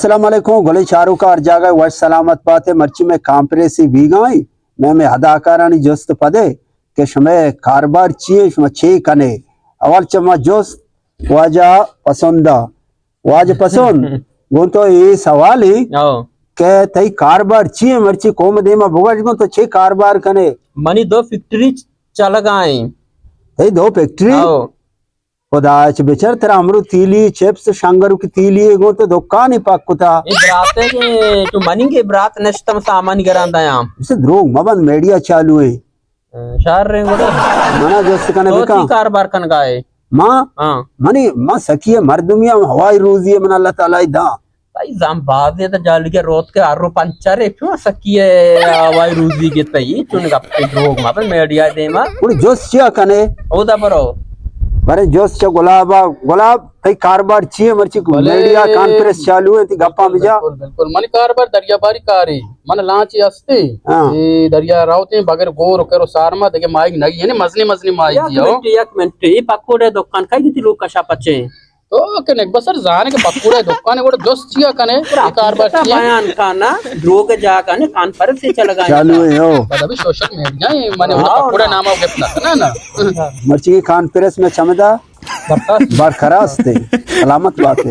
السلام علیکم، گلیں چاروکاں ہر جاگہ وش سلامت باتے۔ مرچی مئے کانفرنسی بیگائی، مئے، مئے اداکارانی جست پدے کہ شمئے کاربار چی ایں، شما چے کنے؟ اول چہ ما جست واجہ پسندا۔ واجہ پسند، گوں تو اے سوال ایں او۔ کہ تئی کاربار چی ایں؟ مرچی قوم دیما بگوش، گوں تو چے کاربار کنے؟ منی دو فیکٹری چ-، چلگا ایں۔ تئی دو فیکٹری؟ او۔ خدا چہ بچار، ترا امرو تیلی، چپس، شنگروکی تیلی، گوں تو دکانی پک کتا۔ اے برات ایں کہ تو منی کہ برات نشتم سامان گران دیاں۔ اسے دروگ مبند، میڈیا چالو ایں۔ شہر ریں گڑا۔ منا جست کنے تو بکن۔ چی کاربار کنگا ئے؟ ما؟ ہاں۔ منی، ما سکی مردمی ہم، ہوائی روزی من اللہ تعالی دا۔ بھائی زم بازے تا جالگے روت کے ہر رو پنچر ہے، کیوں سکی ہوائی روزی کے تئی؟ چون گپ دروگ مبند میڈیا دیما۔ گڑا جست چیا کنے؟ او دا برو۔ برے جست چہ گلابا، گلاب تئی کاربار چی ایں؟ مرچی بلے۔ میڈیا کانفرنس چالو ایں، تئی گپاں بجا۔ بالکل، بالکل۔ منی کاربار دریا باری کاری۔ من لانچے ہستے، ہاں۔ اے دریا روتیں بغیر گور و کر و سارما دگہ ماہیگ نگی، یعنی مزنی مزنی ماہیگ یک ہو۔ منٹ، یک منٹ، اے پکوڑے دکان کئی گتی لوگ کشا پچے؟ تو کنے بسر زانے کہ پکوڑے دکان گڑا جست چیا کنے، اے کاربار چیا؟ بیان کانا، دروگ جا کنے، کانفرنس سے چلگا چالو ایں، ہو۔ پدا بھی سوشل میڈیا ایں، منے ہاں، پکوڑے نا۔ نام گپت نہ کنا نا۔ مرچی کانفرنس مئے چمدا برخاست۔ برخاست ایں، سلامت باتے۔